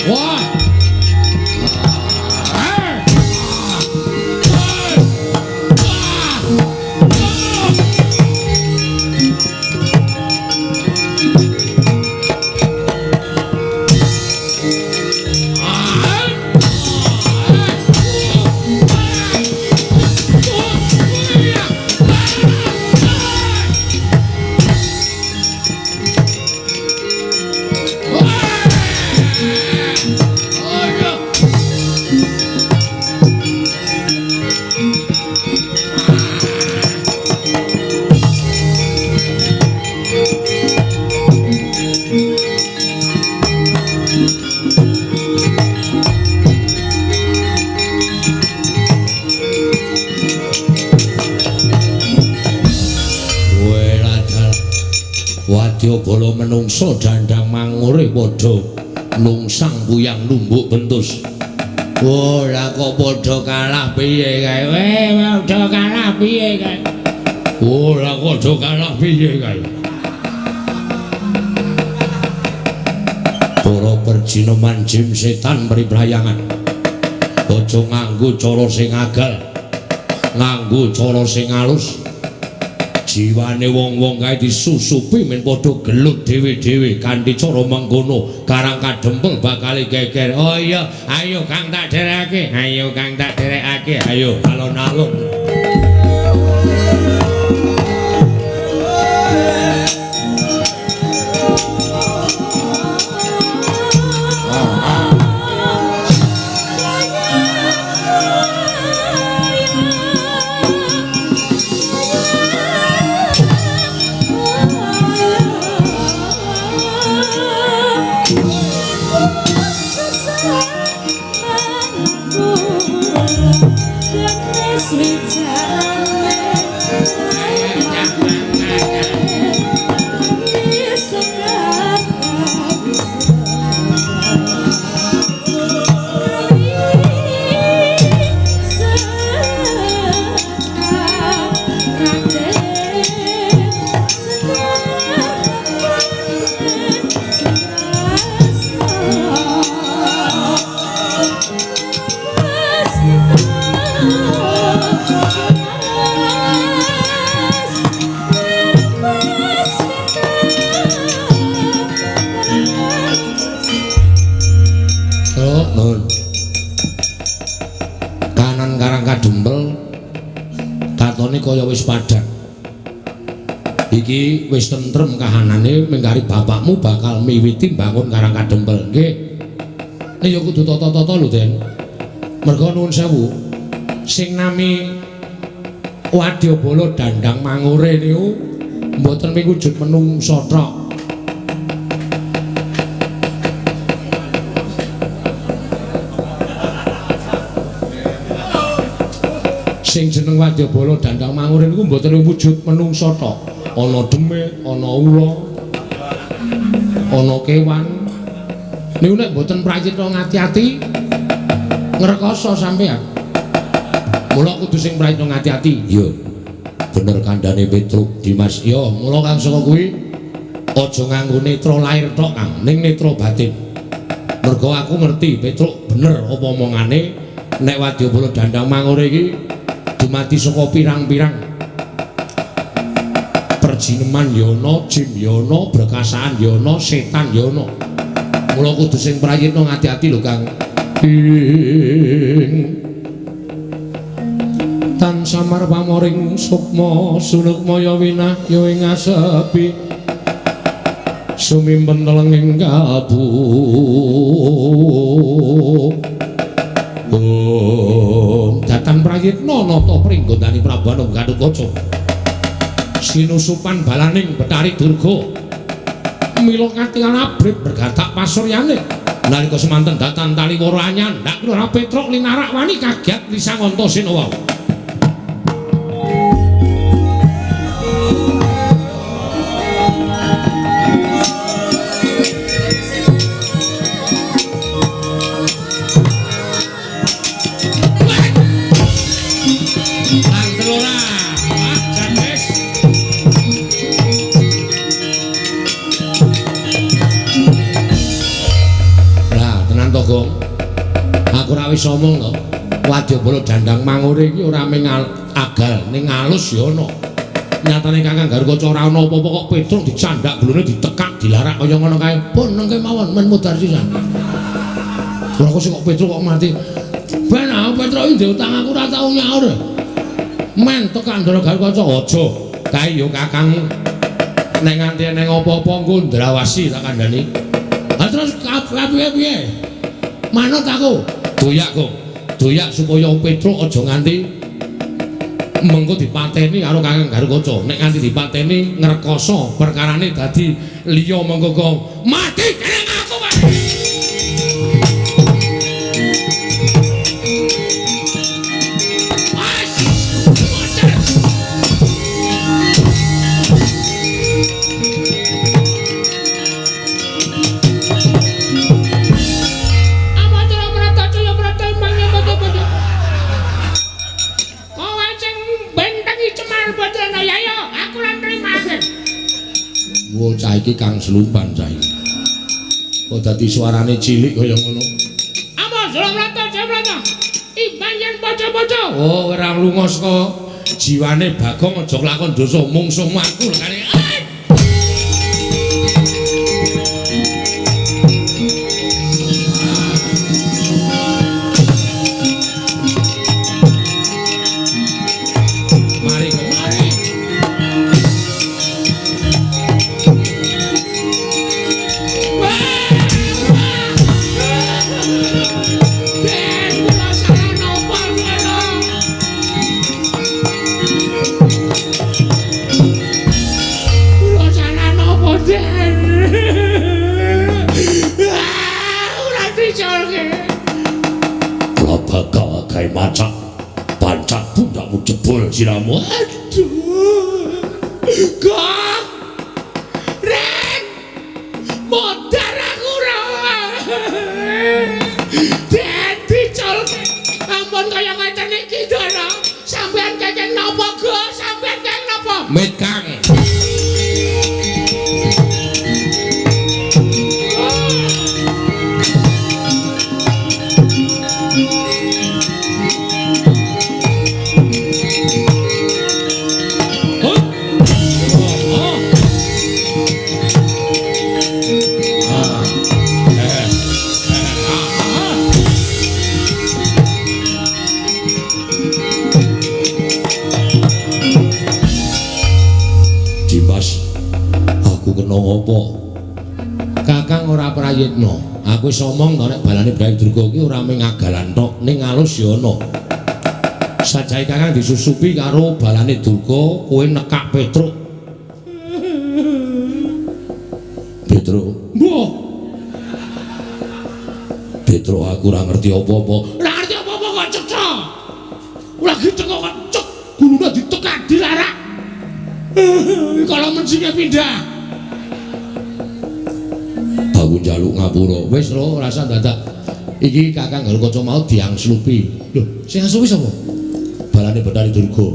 Wah. Wadyabala menungsa dandang mangure padha nungsang puyang numbuk bentus. Oh, lah kok padha kalah piye kae? Weh, padha kalah piye kae? Oh, lah kok padha kalah piye kae? Para perjineman jim setan priprayangan. Aja nganggo cara sing agal, nganggo cara sing alus. Jiwane wong-wong kae disusupi men padha gelut dhewe-dhewe kanthi cara mengkono Karang Kadempel bakal geger. Oh iya, ayo Kang tak derekake, ayo Kang tak derekake, ayo alon-alon. Kanan Karang Kadempel katone kaya wis padhang. Iki wis tentrem kahanane mengkari bapakmu bakal miwiti mbangun Karang Kadempel. Nggih. Nek ya kudu tata-tata lho, Den. Merga nuwun sewu, sing nami Wadyabala Dandang Mangure niku mboten miwujud menungsa tok. Sing jeneng Wadyabala Dandang Mangure niku mboten wujud menungsa tok. Ana demit, ana ula, ana kewan. Niku nek mboten prayitna ngati-ati ngrekoso sampean. Mula kudu sing prayitna ngati-ati. Iya. Bener kandhane Petruk Dimas. Ya, mula kang saka kuwi aja nganggo netra lair tok, Kang, ning netra batin. Mergo aku ngerti Petruk bener apa omongane nek Wadyabala Dandang Mangure iki dumadi saka pirang-pirang perjineman ya ana, jin ya ana, brekasaan ya ana, setan ya ana. Mula kudu sing prayitna ngati-ati lho, Kang. Ing tan samar pamoring sukma sunukmaya winahya ing asepi sumimpen telenging kalbu. Om datan prayitna nata pringgondani Prabu Anum Gatotkaca sinusupan balaning Betari Durga mila katingal abrit bergatak pasuryane nalika semanten datan taliwara anyandak Lurah Petruk linarak wani kagiat Lisanganta Sena wau. Aku ora wis omong to. Wadyabala Dandang Mangure iki ora mung agal, ning alus ya ana. Nyatane Kakang Garukaca ora ana apa-apa kok Petruk dicandak gulune ditekak dilarak kaya ngono kae. Pun nengke mawon men mudhar sisan. Ora kok sing kok Petruk kok mati. Ben aku Petruk iki ndek utang aku ora tau nyaur. Men tekak Ndara Garukaca aja. Kae ya Kakang nek nganti eneng apa-apa engko ndrawasi tak kandhani. Ha terus piye-piye? Manut aku. Doyak kok. Doyak supaya Petruk aja nganti mengko dipateni karo Kakang Garukaca. Nek nganti dipateni ngrekoso perkarane dadi liya mengko kok mati dening aku wae. Cah iki kang selumpan cah iki. Kok dadi suarane cilik kaya ngono. Apa Jlamrata Jlamrata? Imbang yen paca-paca. Oh, ora lunga saka jiwane Bagong aja lakon dosa mungsuhmu aku lekane. Mari kok mari. Macak pancak pundakmu jebol siramu. Aduh, Gong Reng modar aku ora den diculke. Ampun kaya ngeten iki Ndara. Sampeyan kenging napa, Gong? Sampeyan kenging napa? Mit Kang. Kakang ora prayitna. Aku wis omong to nek balane Brayi Durga iki ora mung agalan tok, ning alus ya ana. Sajae Kakang disusupi karo balane Durga, kowe nekak Petruk. Petruk, mbuh. Petruk aku ora ngerti apa-apa. Ora ngerti apa-apa kok cetha. Ora giteng kok Kalau mencinge pindah. Aku njaluk ngapura. Wis lho, rasa dadak. Iki Kakang Garukaca mau diangslupi. Lho, sing angslupi sapa? Balane Bathari Durga.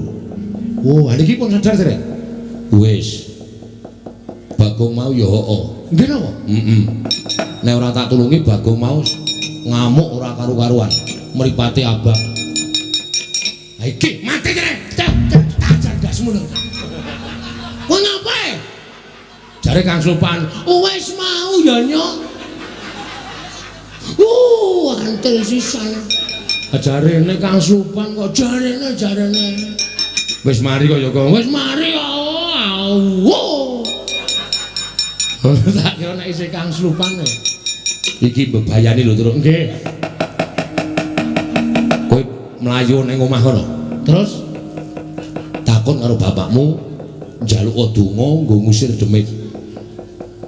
Oh, niki pun sadar derek. Wis. Bagong mau ya heeh. Nggih napa? Heeh. Nek ora tak tulungi Bagong mau ngamuk ora karu-karuan. Mripate abang. Ha iki mati derek. Tak ajar ndasmu lho. Kowe ngapa? Jare Kang Slupan, wis mau ya nyok. Antil sisan. Jarene Kang Slupan kok jarene. Wis mari kok ya kok. Wis mari kok. Tak kira nek isih Kang Slupan. Iki mbebayani lho, Truk. Nggih. Kowe mlayu ning omah kono. Terus takon karo bapakmu njaluk donga nggo ngusir demit.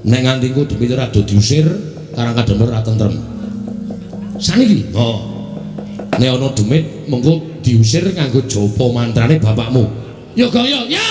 Nek nganti engko demit ora do diusir, Karang Kadempel ora tentrem. Saniki, oh. Nek ana demit mengko diusir nganggo japa mantrane bapakmu. Ya Gong ya, ya.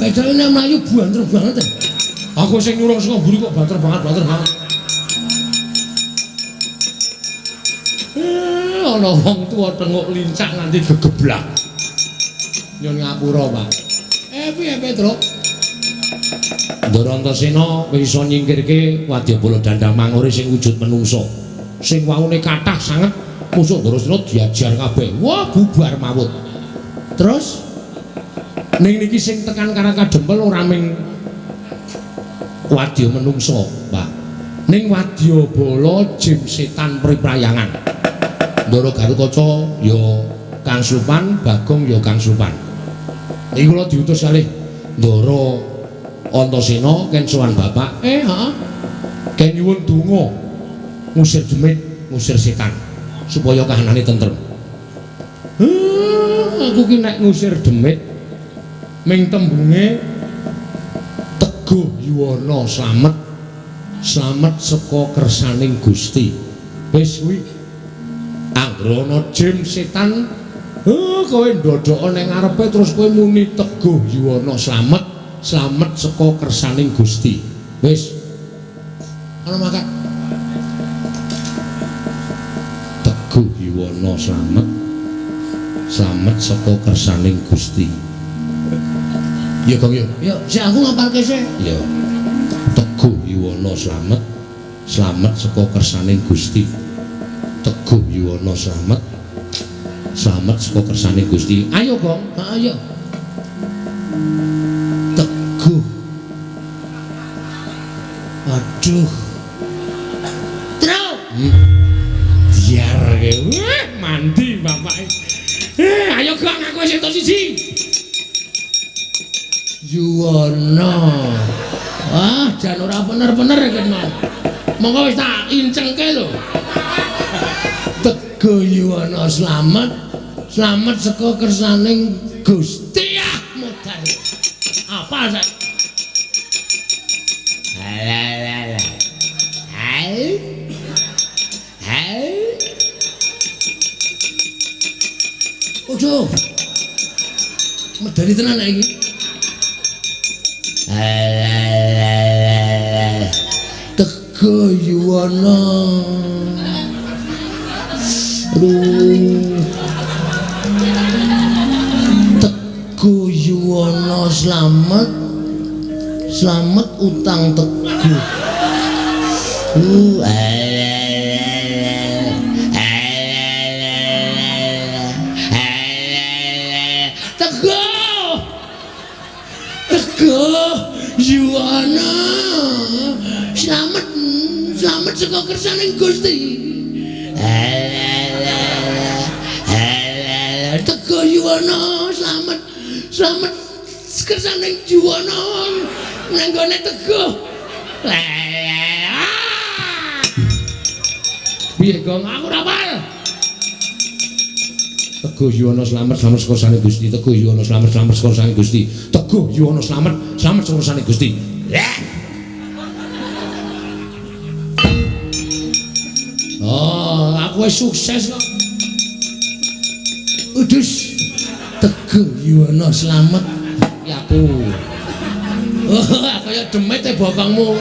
Bedane mlayu banter banget. Aku sing nyuruh saka mburi kok banter banget, banter banget. Ana wong tuwa tenguk lincak nganti gegeblak. Nyun ngapura, Pak. Piye Petruk? Ndara Antasena wis iso nyingkirke wadyabala Dandang Mangure sing wujud menungsa. Sing waune kathah sanget musuh Ndarasena diajar kabeh. Wah, bubar mawut. Terus ning niki sing tekan Karang Kadempel ora ming wadya menungsa, Pak. Ning wadyabala jim setan priprayangan. Ndara Garukaca ya Kang Slupan, Bagong ya Kang Slupan. Iki kula diutus kalih Ndara Antasena ken sowan bapak. Heeh. Ken nyuwun donga ngusir demit, ngusir setan supaya kahanane tentrem. Aku ki nek ngusir demit ming tembunge Teguh Yuwana slamet, slamet saka kersaning Gusti. Wis kuwi anggere ana jim setan, kowe ndodhoka ning ngarepe terus kowe muni Teguh Yuwana slamet, slamet saka kersaning Gusti. Wis. Ana makat. Teguh Yuwana slamet, slamet saka kersaning Gusti. Ya Gong ya. Ya, sik aku ngapalke sik. Ya. Teguh Yuwana slamet, slamet saka kersaning Gusti. Teguh Yuwana slamet, slamet saka kersaning Gusti. Ayo Gong, ayo. Teguh. Aduh. Truk. Diar ke. Mandi bapake. Ayo Gong, aku wis entuk siji. Yuwana. Wah, jan ora bener-bener iki mau. Monggo wis tak incengke lho. Teguh Yuwana slamet, slamet saka kersaning Gusti. Ah, modal. Apa sak? Alah. Hai. Hai. Ojo. Medeni tenan iki. Teguh Yuwana. Aduh. Teguh Yuwana slamet, slamet utang teguh. Teguh. Teguh Yuwana slamet, slamet saka kersaning Gusti. Teguh Yuwana slamet, slamet kersaning Yuwana nang gone Teguh. Piye, Gong? Aku ora apal. Teguh Yuwana slamet slamet saka Gusti. Teguh Yuwana slamet slamet saka Gusti. Teguh Yuwana slamet slamet saka Gusti. Oh, aku wis sukses kok. Udus. Teguh Yuwana slamet ya aku. Oh, kaya demit e bokongmu.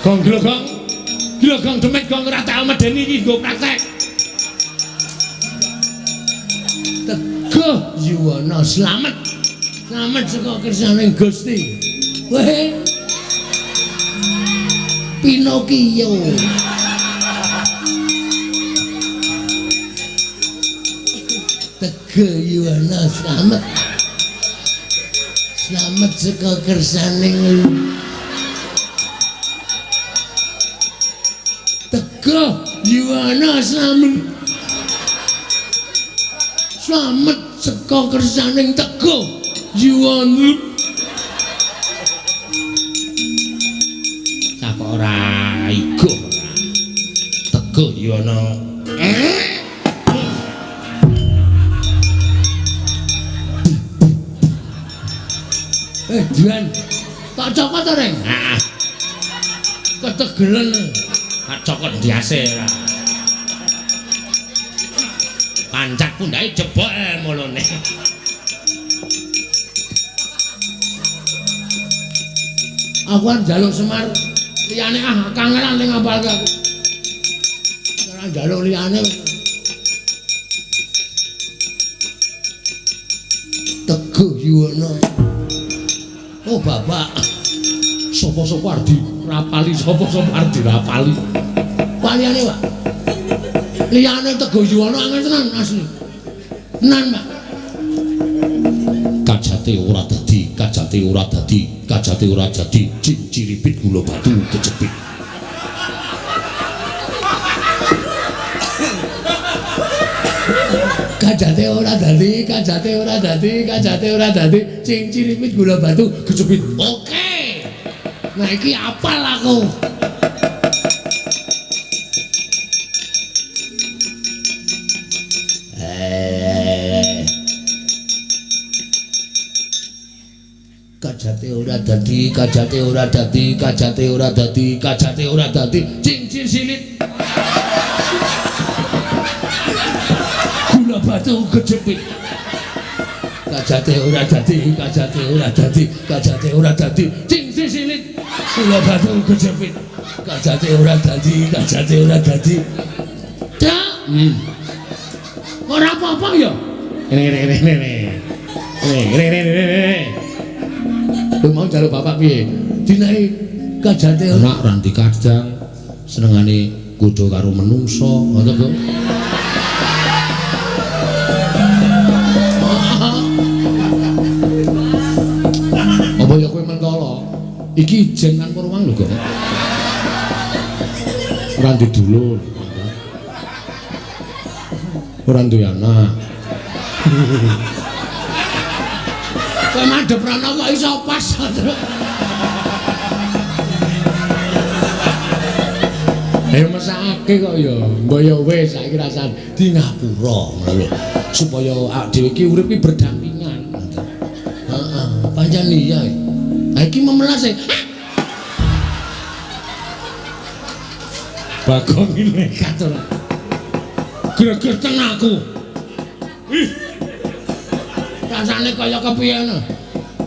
Gong gila gong. Gila gong demit gong ora tau medeni iki nggo praktek. Teguh Yuwana slamet. Slamet saka kersane Gusti. Weh. Pinocchio. Teguh Yuwana slamet. Slamet saka kersane Teguh Yuwana slamet. Slamet saka kersaning Teguh Yuwana. Cak ora iguh ora. Teguh Yuwana. Juan, tak cokot to, Reng? Heeh. Ketegelen. Tak cokot ndiase ora. Pancak pundhake jebol mulune. Aku arep njaluk Semar liyane ah kangelan ning ngapalke aku. Ora njaluk liyane. Teguh Yuwana. Oh bapak, sapa-sapa arep dirapali, sapa-sapa arep dirapali. Paliyane, Pak. Liyane Teguh Yuwana angel tenan asli. Tenan, Pak. Kajate ora dadi, kajate ora dadi, kajate ora dadi, cinciripit gula batu kecepit. Kajate ora dadi, kajate ora dadi, kajate ora dadi, cinciripit gula batu kecepit. Oke. Nah iki apal aku. Kajate ora dadi, kajate ora dadi, kajate ora dadi, kajate ora dadi, cincin silit. Gula batu kejepit. Kajate ora dadi, kajate ora dadi, kajate ora dadi, cincin silit. Gula batu kejepit. Kajate ora dadi, kajate ora dadi. Cak. Ora apa-apa ya. Ngene ngene ngene. Ngene ngene ngene. Kowe mau njaluk bapak piye? Dinahi kajate ora ranti kadang senengane kudu karo menungso, ngono to, Apa ya kowe mentala? Iki ijen kan Purwang lho, Gong. Ora duwe dulur. Ora duwe anak. Kowe madhep rono kok iso pas. Mesakake kok ya. Mbok ya wis saiki rasane di ngapura ngono lho. Supaya awake dhewe iki urip iki berdampingan. Heeh, pancen iya. Ha iki memelas e. Bagong iki nekat ora. Gregeten aku. Ih. Rasane kaya kepiye ngono.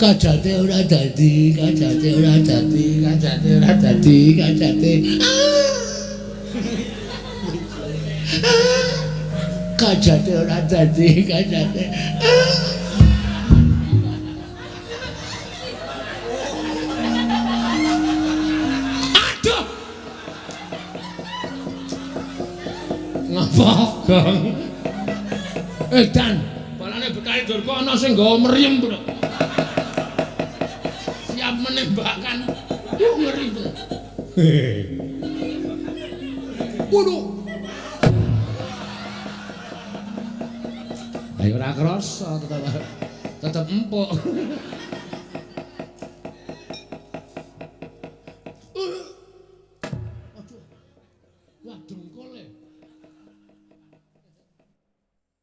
Kajate ora dadi, kajate ora dadi, kajate ora dadi, kajate. Kajate ora dadi, kajate. Aduh. Ngapa, Gong? Dan balane Betari Durga ana sing nggawa mriyem, Bro. Siap menembak. Tembakan. Ngeri to. Waduh. Ayo ora krasa tetep empuk. Aduh. Waduh.